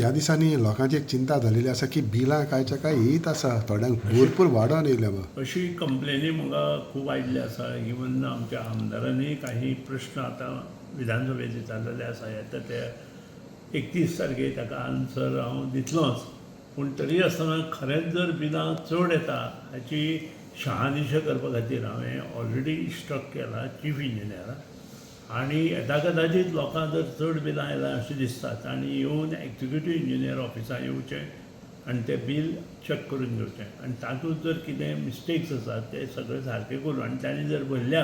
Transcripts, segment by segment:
ह्या दिसांनी लोकांची एक चिंता जालेली आसा की बिलां कांयच्या काय येयत आसा, थोड्यांक भरपूर वाडोवन येयल्या. अशी कंप्लेनी म्हाका खूब आयिल्ली आसा. इवन आमच्या आमदारांनी काही प्रश्न आतां विधानसभेत विचारलेले आसा. येता ते 31 तारखेर ताका आन्सर हांव दितलोच. पूण तरी आसतना खरेंच जर बिलां चड येता हाची शहानिशा करपा खातीर हांवें ऑलरेडी इन्स्ट्रक्ट केला चीफ इंजिनियराक. आनी येता कदाचीत लोकांक जर चड बिलां आयलां अशें दिसता, तांणी येवन एक्जिक्युटीव इंजिनियर ऑफिसान येवचें आनी तें बील चॅक करून घेवचें आनी तातूंत जर कितें मिस्टेक्स आसात ते सगळे सारके करून आनी तांणी जर भरल्या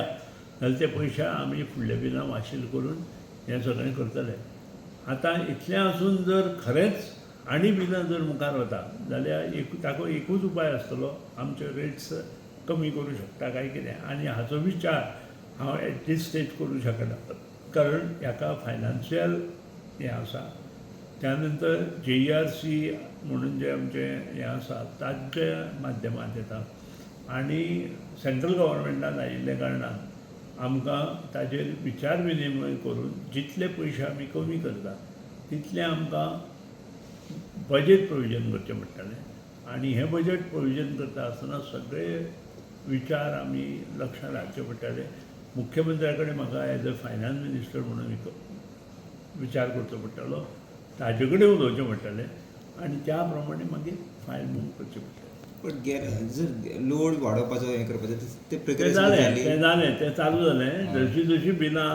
जाल्यार ते पयशे आमी फुडल्या बिलां वाशील करून हें सगळें करतले. आतां इतलें आसून जर खरेंच आनी बिलां जर मुखार वता जाल्यार एक ताका एकूच उपाय आसतलो, आमचे रेट्स कमी करूं शकता काय कितें. आनी हाचो विचार हांव एट दीस स्टेज करूं शकना, कारण हाका फायनान्शियल हें आसा. त्या नंतर जीईआरसी म्हणून जें आमचें हें आसा तांच्या माध्यमांत येता आनी सेंट्रल गव्हर्मेंटान आयिल्ल्या कारणान आमकां ताजेर विचार विनिमय करून जितले पयशे आमी कमी करता तितलें आमकां बजेट प्रोविजन करचें पडटलें. आनी हें बजेट प्रोविजन करता आसतना सगळे विचार आमी लक्षांत हाडचे पडटले. मुख्यमंत्र्या कडेन म्हाका एज अ फायनान्स मिनिस्टर म्हणून विचार करचो पडटलो, ताजे कडेन उलोवचें पडटलें आनी त्या प्रमाणे मागीर फायल मूव करचें पडटलें. पण जर लोड वाडोवपाचो हें करपाचो ते तें प्रक्रिया जालें, जाली. तें जालें, तें चालू जालें. जशी जशी बिलां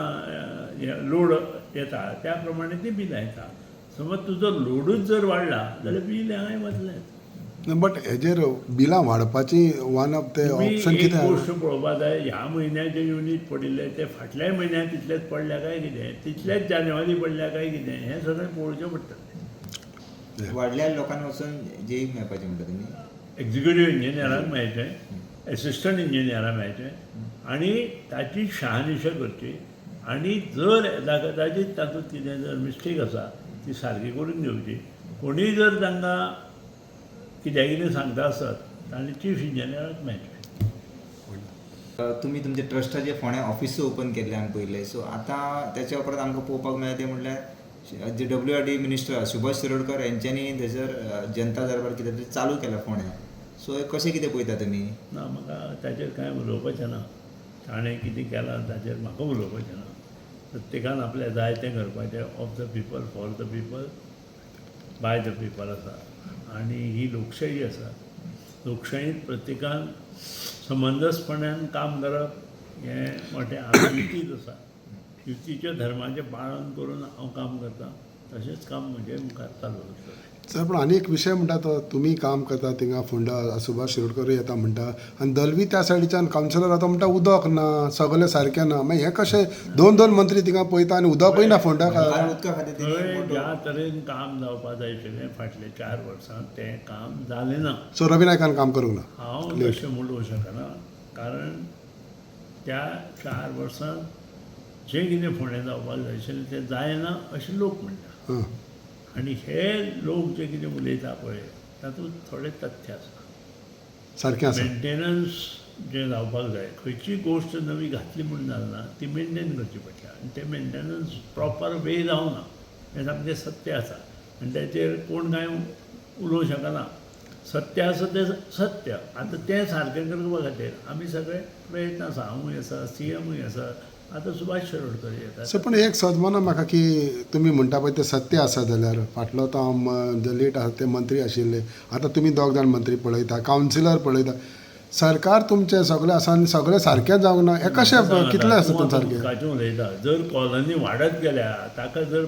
लोड येता त्या प्रमाणे ती बिलां येता. समज तुजो लोडूच जर वाडला जाल्यार बील हांगाय वतलें. बट हेजेर बिलां वाडपाची वन ऑफ ते तुमी ऑप्शन एक कितें आहा? गोश्ट पळोवपा जाय, ह्या म्हयन्याक जे युनीट पडिल्ले ते फाटल्याय म्हयन्याक तितलेच पडल्या काय कितें, तितलेच जानेवारी पडल्या काय कितें, हें सगळें पळोवचें पडटलें. वाडल्या लोकांक वचून जेईक मेळपाचें म्हणटा तुमी? एक्झिक्युटीव इंजिनियराक मेळचें, एसिस्टंट इंजिनियराक मेळचें आनी ताची शहानिशा करची. आनी जर कदाचीत तातूंत कितें जर मिस्टेक आसा ती सारकी करून घेवची. कोणीय जर तांकां कित्याक कितें सांगता आसत तांणी चीफ इंजिनियराक मेळचें. तुमी तुमच्या ट्रस्टाचे फोंड्या ऑफिसूय ओपन केल्लें आमी पयलें. सो आतां त्याच्या उपरांत आमकां पळोवपाक मेळ्ळें तें म्हणल्यार जे WRD minister Subhash Shirodkar हेंच्यांनी थंयसर जनता दरबार कितें तरी चालू केला फोंड्या. सो हें कशें कितें पळयता तुमी? ना, म्हाका ताचेर कांय उलोवपाचें ना. ताणें कितें केलां ताचेर म्हाका उलोवपाचें ना. प्रत्येकान आपल्या जाय तें करपाचें. Of the people, for the people, by the people आसा आनी ही लोकशाही आसा. लोकशाहींत प्रत्येकान समंजसपणान काम करप हें मोटें. हांव युतीत आसा, युतीच्या धर्माचें पालन करून हांव काम करतां, तशेंच काम म्हजें मुखार चालू आसतलें. सर, पण आनी एक विशय म्हणटा तो तुमी काम करता थिंगा फोंडा, सुभाष शिरोडकर येता म्हणटा आनी दलवी त्या सायडीच्यान कावन्सिलर आतां म्हणटा उदक ना, सगळें सारकें ना. मागीर हें कशें दोन दोन मंत्री थिंगा पळयता आनी उदकूय ना फोंडा? कारण उदका खातीर थंय तेणी मोठो ज्या तरेन काम जावपा जाय आशिल्लें फाटले 4 वर्सां तें काम जालें ना. सो रवी नायकान काम करूंक ना? हांव तशें म्हणूंक शकना, कारण त्या 4 वर्सांत जें कितें फोंडें जावपाक जाय आशिल्लें तें जायना अशें लोक म्हणटा. आनी हे लोक जे कितें उलयता पळय तातूंत थोडें तथ्य आसा. सारकें आसा. मेंटेनन्स जें जावपाक जाय, खंयची गोश्ट नवी घातली म्हूण जालना, ती मेंटेन करची पडटा आनी तें मेंटेनन्स प्रॉपर वे जावना हें सामकें सत्य आसा आनी ताचेर कोण कांय उलोवंक शकना. सत्य आसा तें सत्य. आतां तें सारकें करपा खातीर आमी सगळे प्रयत्न आसा. हांवूय आसा, सीएमूय आसा, आतां सुभाष शिरोडकर येता. सर, पण एक सजमना म्हाका की तुमी म्हणटा पळय तें सत्य आसा जाल्यार फाटलो तो हांव लेट आसा ते मंत्री आशिल्ले, आतां तुमी दोग जाण मंत्री पळयता, कावन्सिलर पळयता, सरकार तुमचें सगळें आसा आनी सगळें सारकें जावंक ना, हें कशें कितलें आसा तें सारकें? उदकाचें उलयता, जर कॉलनी वाडत गेल्या ताका जर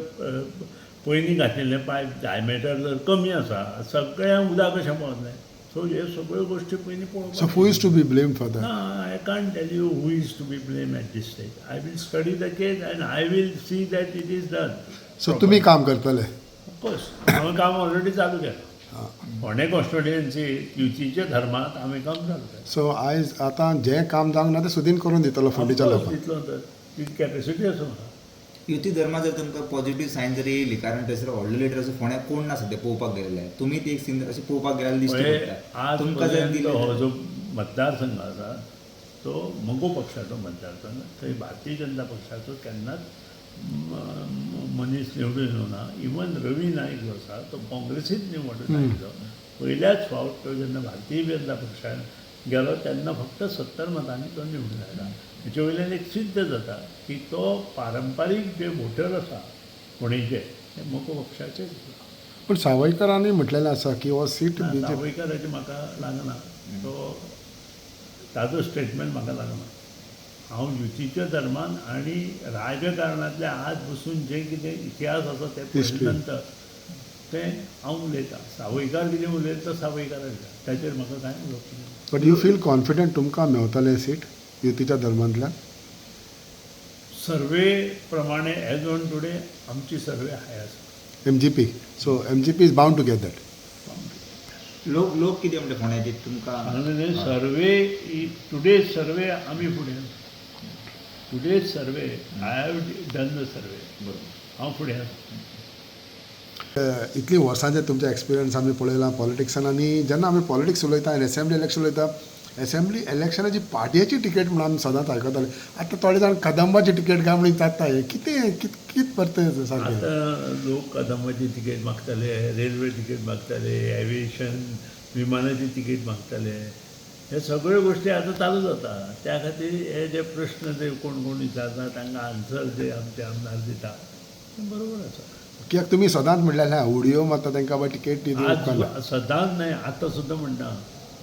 पयलीं घातिल्लें पायप डायमेटर जर कमी आसा, सगळ्यांक उदक कशें पावतलें? सो ह्यो सगळ्यो गोश्टी पयलीं पळोवपाक. So who is to be blame for that? ना, I can't tell you who is to be blame at this stage. I will study the case and I will see that it is done. So तुमी काम करतले? Of course, हांवें काम already चालू केलां. फोंडें constituency युतीच्या धर्मांत हांवें काम चालू केलां. सो आयज आतां जें काम जावंक ना तें सुदीन करून दितलो फोंडेच्या लोकांक? दितलो तर, तितली कॅपेसिटी आसा म्हाका. युती धर्मा जर तुमकां पॉझिटिव्ह सायन जर येयली, कारण थंयसर व्हडलो लिडर असो फोंड्या कोण ना सद्या पळोवपाक गेलेले, तुमी ती एक सीन अशें पळोवपाक गेल्यार दिश्टी पळय, पडटा. आज तुमकां जर पर्यंत दिलें हो जो मतदारसंघ आसा तो मगो पक्षाचो मतदारसंघ. थंय भारतीय जनता पक्षाचो केन्नाच मनीस निवडून येवना. इवन रवी नायक जो आसा तो काँग्रेसीत निवडून आयिल्लो. पयल्याच फावट तो जेन्ना भारतीय जनता पक्षान गेलो तेन्ना फक्त 70 मतांनी तो निवडून आयला. हेचे वयल्यान एक सिद्ध जाता की तो पारंपारीक जे वोटर आसा फोंडेंचे ते मगो पक्षाचेच आसा. पूण सावयकरांनी म्हटलेलें आसा की हो सीट ना, बीजेपी सावयकाराचें म्हाका लागना, तो ताजो स्टेटमेंट म्हाका लागना. हांव युतीच्या धर्मान आनी राजकारणांतले आज बसून जे कितें इतिहास आसा ते History. पळयले नंतर तें हांव उलयतां. सावयकार कितें उलयता तो सावयकारा ताचेर म्हाका कांय उलोवप ना. बट you feel confident तुमकां मेवतलें सीट युतीच्या धर्मांतल्यान? सर्वे प्रमाणे एज ऑन टुडे आमची सर्वे हाय आसा. MGP, so MGP is bound to get that. लोक लोक कितें म्हणटा फोंड्याचे तुमकां? सांगलें सर्वे टुडे सर्वे आमी फुडें. Today survey I have done the survey. बरोबर. हांव फुडें आसा. इतलीं वर्सांचे तुमचे एक्सपिरियन्स आमी पळयलां पॉलिटिक्सान, आनी जेन्ना आमी पॉलिटिक्स उलयता आनी एसेंब्ली इलेक्शन उलयता, एसेंब्ली इलेक्शनाची पार्टयेची तिकेट म्हणून आमी सदांच आयकताले. आतां थोडे जाण कदंबाची तिकेट काय म्हणून विचारता, हें कितें कित परतें सारकें? आतां लोक कदंबाची तिकेट मागताले, रेल्वे तिकेट मागताले, एविएशन विमानाची तिकेट मागताले. हे सगळ्यो गोश्टी आतां चालू जाता. त्या खातीर हे जे प्रश्न जे कोण कोण विचारता तांकां आन्सर जे आमचे आमदार दिता ते बरोबर आसा. कित्याक तुमी सदांच म्हणलेलें उडयो मारता तांकां बाबा तिकेट दी उपकारना. आज सदांच न्हय, आतां सुद्दां म्हणटा,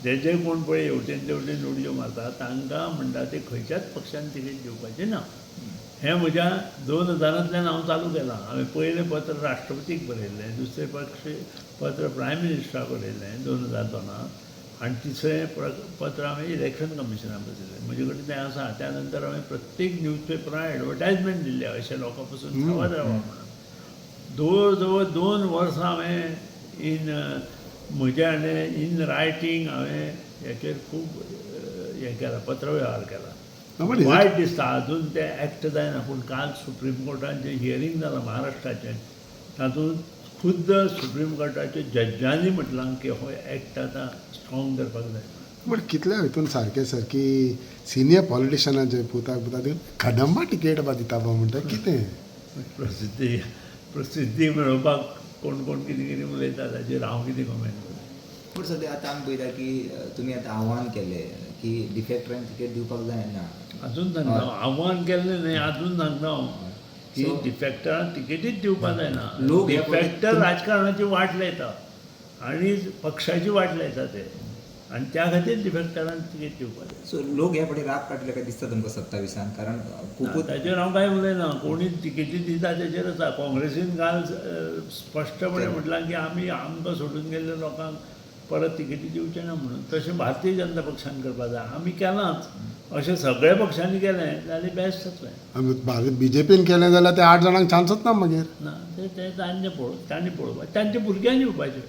जे जे कोण पळय हेवटेन तेवटेन उडयो मारता तांकां म्हणटा ते खंयच्याच पक्षान तिकेट दिवपाची ना. हें म्हज्या 2000 हांव चालू केलां. हांवें पयलें पत्र राष्ट्रपतीक बरयल्लें, दुसरें पत्र प्रायम मिनिस्टराक बरयल्लें 2002, आनी तिसरें पत्र हांवें इलेक्शन कमिशनाक बरयल्लें. म्हजे कडेन तें आसा. त्या नंतर हांवें प्रत्येक न्यूज पेपरार एडवर्टायजमेंट दिल्लें अशें लोकां पसून सावध रावा म्हणून. जवळ जवळ 2 वर्सां हांवें इन म्हज्या हाणें इन रायटींग हांवें हेचेर खूब हें केलां, पत्रवेव्हार केला. वायट दिसता अजून ते एक्ट जायना. पूण काल सुप्रीम कोर्टान जें हियरींग जालां महाराष्ट्राचें तातूंत खुद्द सुप्रीम कोर्टाच्या जज्जांनी म्हटलां की हो एक्ट आतां स्ट्रॉंग करपाक जाय. बट कितल्या हितून सारकें सर की सिनियर पॉलिटिशनाचे पुताक पुताक कदंबा तिकेट बा दिता बा म्हणटा कितें? प्रसिद्धी मेळोवपाक कोण कोण कितें कितें उलयता ताचेर हांव कितें कमेंट करूं? पूण सद्या आतां आमी पळयता की तुमी आतां आव्हान केलें की डिफेक्टरांक तिकेट दिवपाक जायना. अजून सांगता, आव्हान केल्लें न्हय, अजून सांगता हांव की डिफेक्टरांक तिकेटीच दिवपाक जायना. डिफेक्टर राजकारणाची वाट लायता आनी पक्षाची वाट लायता ते, आनी त्या खातीर डिफेक्टरांक तिकेट दिवपाक जाय. सो लोक ह्या फावटी राग काडटले काय दिसता तुमकां 27 कारण खुबूच ताचेर हांव कांय उलयना. कोणी तिकेटी दिता तेचेर आसा. काँग्रेसीन काल स्पश्टपणे म्हटलां की आमी आमकां सोडून गेल्ल्या लोकांक परत तिकेटी दिवचे ना म्हणून. तशें भारतीय जनता पक्षान करपाक जाय. आमी केलांच, अशें सगळ्या पक्षांनी केलें जाल्यार बेस्ट जातलें. बीजेपीन केलें जाल्यार ते 8 जाणांक चान्सूच ना मागीर. ना, ते तांणी पळोवपाचें, तांच्या भुरग्यांक दिवपाचें,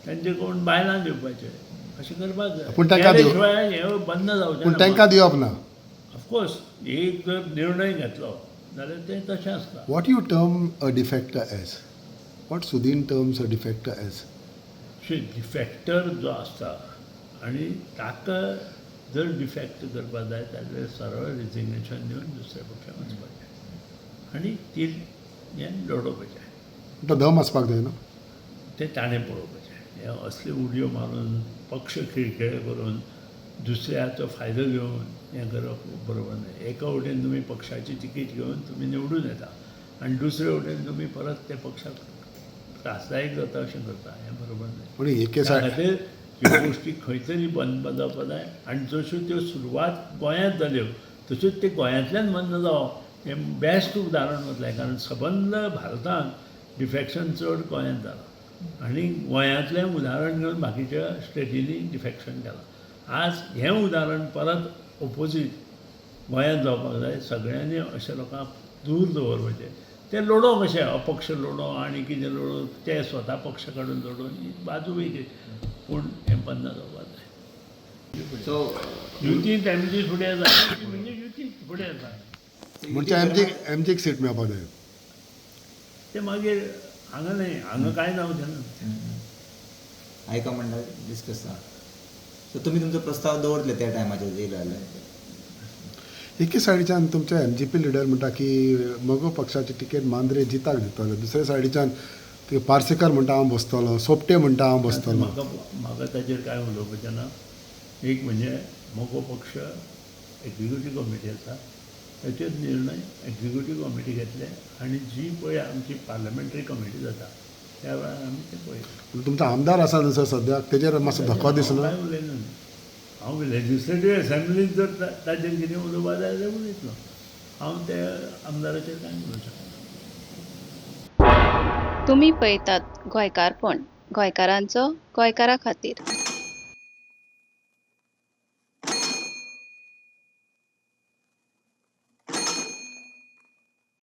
तांचे कोण बायलां दिवपाचें, अशें करपाक जाय. पूण तांकां शिवाय हें बंद जावचें. पूण तांकां दिवप ना. ऑफकोर्स एक जर निर्णय घेतलो जाल्यार तें तशें आसता. What you term a defector as? What Sudin terms a defector as? Defector जो आसता आनी ताका जर डिफेक्ट करपाक जाय जाल्यार सरळ रेजिग्नेशन दिवन दुसऱ्या पक्षाक वचपाचें आनी ती हें लडोवपाचें. तो दम आसपाक जाय न्हू, तें ताणें पळोवपाचें. हे असले उडयो मारून पक्ष खिळखेळ करून दुसऱ्याचो फायदो घेवन हें करप बरोबर न्हय. एका वटेन तुमी पक्षाची तिकीट घेवन तुमी निवडून येता आनी दुसरे वटेन तुमी परत त्या पक्षाक त्रासदायक जाता अशें करता, हें बरोबर न्हय. पूण एके त्या खातीर ह्यो गोश्टी खंय तरी बंद जावपाक जाय आनी जश्यो त्यो सुरवात गोंयांत जाल्यो तश्योच त्यो गोंयांतल्यान बंद जावप हें बेस्ट उदाहरण वतलें. कारण सबंद भारतांत डिफेक्शन चड गोंयांत जालां आनी गोंयांतलें उदाहरण घेवन बाकीच्या स्टेटींनी डिफेक्शन केलां. आज हें उदाहरण परत ओपोजीट गोंयांत जावपाक जाय. सगळ्यांनी अशे लोकांक दूर दवरपाचें. ते लडो कशे अपक्ष लडो आनी कितें लडो, ते स्वता पक्ष काडून लडो ही बाजू वेगळी, पूण हें बंद जावपाक जाय. सो युतींत एमजी फुडें आसा म्हणजे युती फुडें आसा म्हणजे एमजीक सीट मेळपाक जाय. ते मागीर हांगा न्हय, हांगा कांय जावचें ना. हायकमांडाक डिस्कस. सो तुमी तुमचो प्रस्ताव दवरले त्या टायमाचेर येयलो जाल्यार एके सायडीच्यान तुमचे एमजीपी लिडर म्हणटा की मगो पक्षाची तिकेट मांद्रे जिताक दितले, दुसरे सायडीच्यान ते पार्सेकर म्हणटा हांव बसतलो, सोपटे म्हणटा हांव बसतलो. म्हाका म्हाका ताचेर कांय उलोवपाचें ना. एक म्हणजे मगो पक्ष एक्झिक्युटीव कमिटी आसा, ताचेर निर्णय एक्झिक्युटीव कमिटी घेतले आनी जी पळय आमची पार्लमेंटरी कमिटी जाता त्या वेळार आमी ते पळयतले. तुमचो आमदार आसा न्हू सर सद्याक, तेजेर मातसो धक्को दिसना? हांव कांय उलयना न्ही. हांव लेजिस्लेटीव एसेंब्लीत जर ताचेर कितें उलोवपा जाय जाल्यार उलयतलो, हांव त्या आमदाराचेर कांय उलोवंक शकना. तुमी पळयतात गोंयकारपण, गोंयकारांचो गोंयकारा खातीर.